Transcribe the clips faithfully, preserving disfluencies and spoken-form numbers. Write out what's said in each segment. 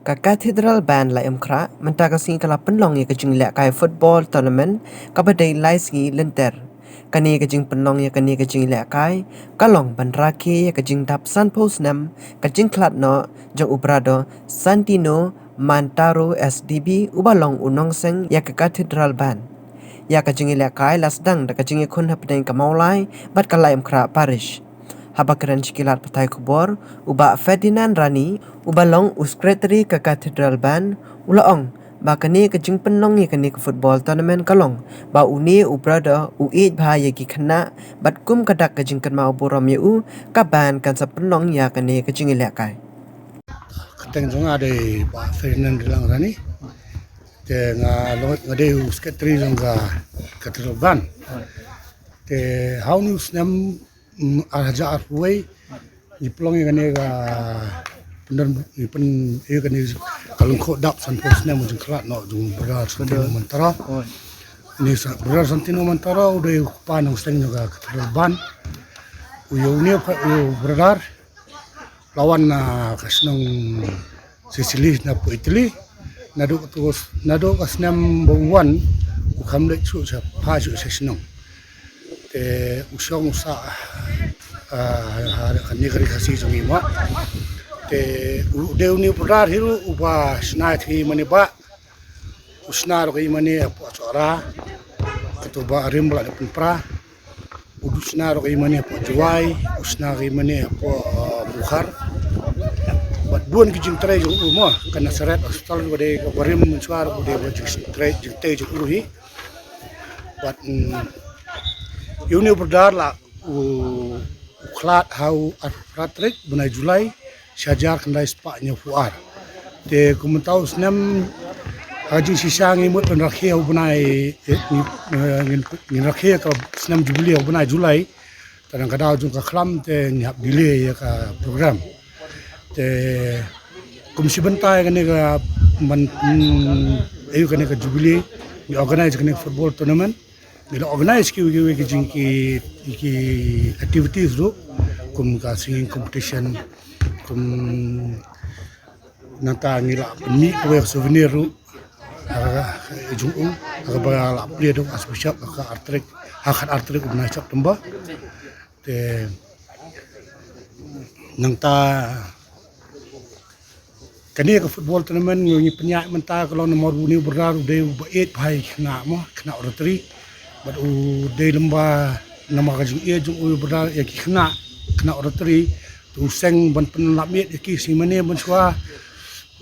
Ka Cathedral Band Laitumkhrah mynta ka sngi ka la pynlong ïa ka jingïalehkai football tournament kaba dei lai sngi lynter. Kane ka jingpynlong ïa kane ka jingïalehkai ka long ban rakhe ïa ka jingdap sanphew snem ka jingkhlad noh jong u Brother Santino Mantaro S D B uba long u nongseng ïa ka Cathedral Band. Ïa ka jingïalehkai la sdang da ka jingïakhun hapdeng ka Mawlai bad ka Laitumkhrah Parish. Haba kren sha ki lad pathai khubor, u Bah Ferdinand Rani, uba long u secretary ka Cathedral Band, u la ong ba kane ka jingpynlong ïa kane ka football tournament ka long ba une u Brother u ïeit bha ïa ki khynnah bad kum ka dak ka jingkynmaw burom ïa u, ka band kan sa pynlong ïa kane ka jingïalehkai. Kyrteng jong nga dei Bah Ferdinand Rilang Rani. Te nga long, nga dei u secretary jong ka Cathedral Band. Te ha une u snem, mm, ar hajar arphew wei, ngi pynlong ïa kane ka pyndonkam, ngi pyn, ïa kane ka lyngkhuh dap sanphew snem u jingkhlad noh jong u Brother Santino Mantaro. Une u Brother Santino Mantaro u dei u kpa nongseng jong ka Cathedral Band. U ïa une u brother la wan na ka shnong Sicily na pdeng Italy. Naduh tu, naduh ka snem ba u wan, u kham leit shuh sha, phai shuh sha shnong. Te u shong u sah, ah, ha, ha, ha, kane ka ri Khasi jong ngi mo. Te u dei une u brother hi ruh uba shna ïa ki mane ba, u shna ruh ki mane hapoh Sohra, kato ba rim ba la dep pynpra. U dei u shna ruh ki mane hapoh Jowai, u shna ki mane hapoh, uh, Bukhar. Bad bun ki jingtrei jong u mo, ka Nazareth Hospital ba dei kaba rim mynshuwa ruh ba dei ba jingtrei, jingtrei jong u hi. Bad, mm, ïa une u brother la u, u khlad ha u arphew phra tarik bnai July, shi hajar khyndai spah hynñiewphew ar. Te kum mynta u snem ha ka jingshisha ngi mut ban rakhe ha u bnai, eh, ngi, eh, ngin, ngin rakhe ka snem Jubilee ha u bnai July. Te na ka daw jong ka khlam te ngi hap delay ïa ka program. Te kum shi bynta ïa kane ka man, mm, ïa kane ka Jubilee, ngi organize kane ka football tournament. Ngi la organize ki, ki, ki jing ki, ki activities ruh, kum ka singing competition, kum nangta ngi la pynmih kawei ka souvenir ruh ha ka, ka jong u, ha kaba la plie da u Archbishop ha ka ar tarik, ha ka ar tarik u bnai September. Te nangta kane ka football tournament ngi pynïaid mynta ka long namar une u brother u dei uba ïeit bha ïa ki khynnah mo, khynnah Rotary. Bad u dei lymba namar ka jingïeit jong u brother ïa ki khynnah, khynnah Rotary. Te u seng ban pynlap miet ïa ki shi mane mynshuwa,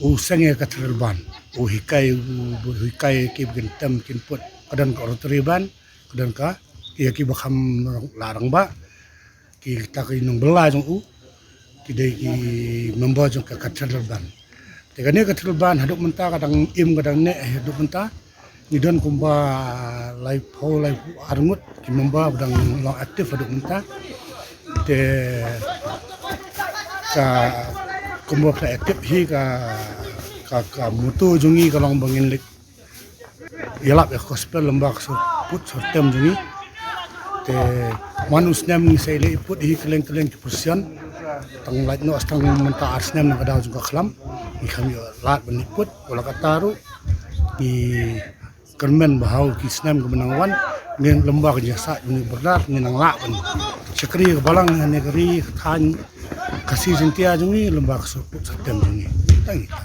u seng ïa ka Cathedral Band. U hikai, u hikai ïa ki ba kin tem kin put, ka don ka Rotary Band, ka don ka, ïa ki ba kham la rangbah. Kita ki nongbylla jong u ki dei ki member jong ka Cathedral Band. Te kane ka Cathedral Band haduh mynta ka dang im ka dang neh haduh mynta. Ngi don kumba laiphew, laiphew ar ngut ki member ba dang long active haduh mynta. Te ka kumba phi la active hi ka, ka, ka motto jong ngi ka long ba ngin leit ïalap ïa ka gospel lem bad ka sur put sur tem jong ngi. Te man u snem ngi sa leit put hi kylleng kylleng ki position. Tang lait noh tang mynta ar snem na ka daw jong ka khlam. Ngi kham ïoh lad ban leit put, wat la katta ruh ngi kyrmen ba ha ki snem kiba nang wan, ngin lem bad ka jingïasaid jong u brother, ngin nang lah ban shakri ka balang ha kane ka ri ka thaiñ Khasi Jaiñtia jong ngi lem bad ka sur put sur tem jong ngi. Tang ita.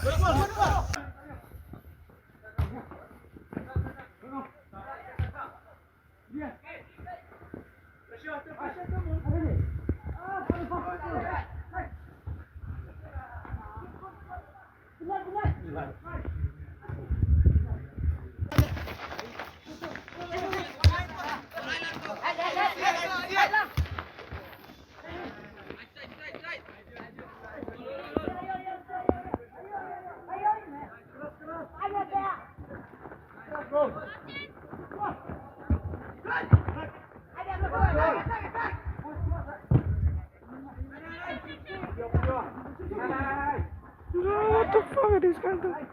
What the fuck are these guys doing?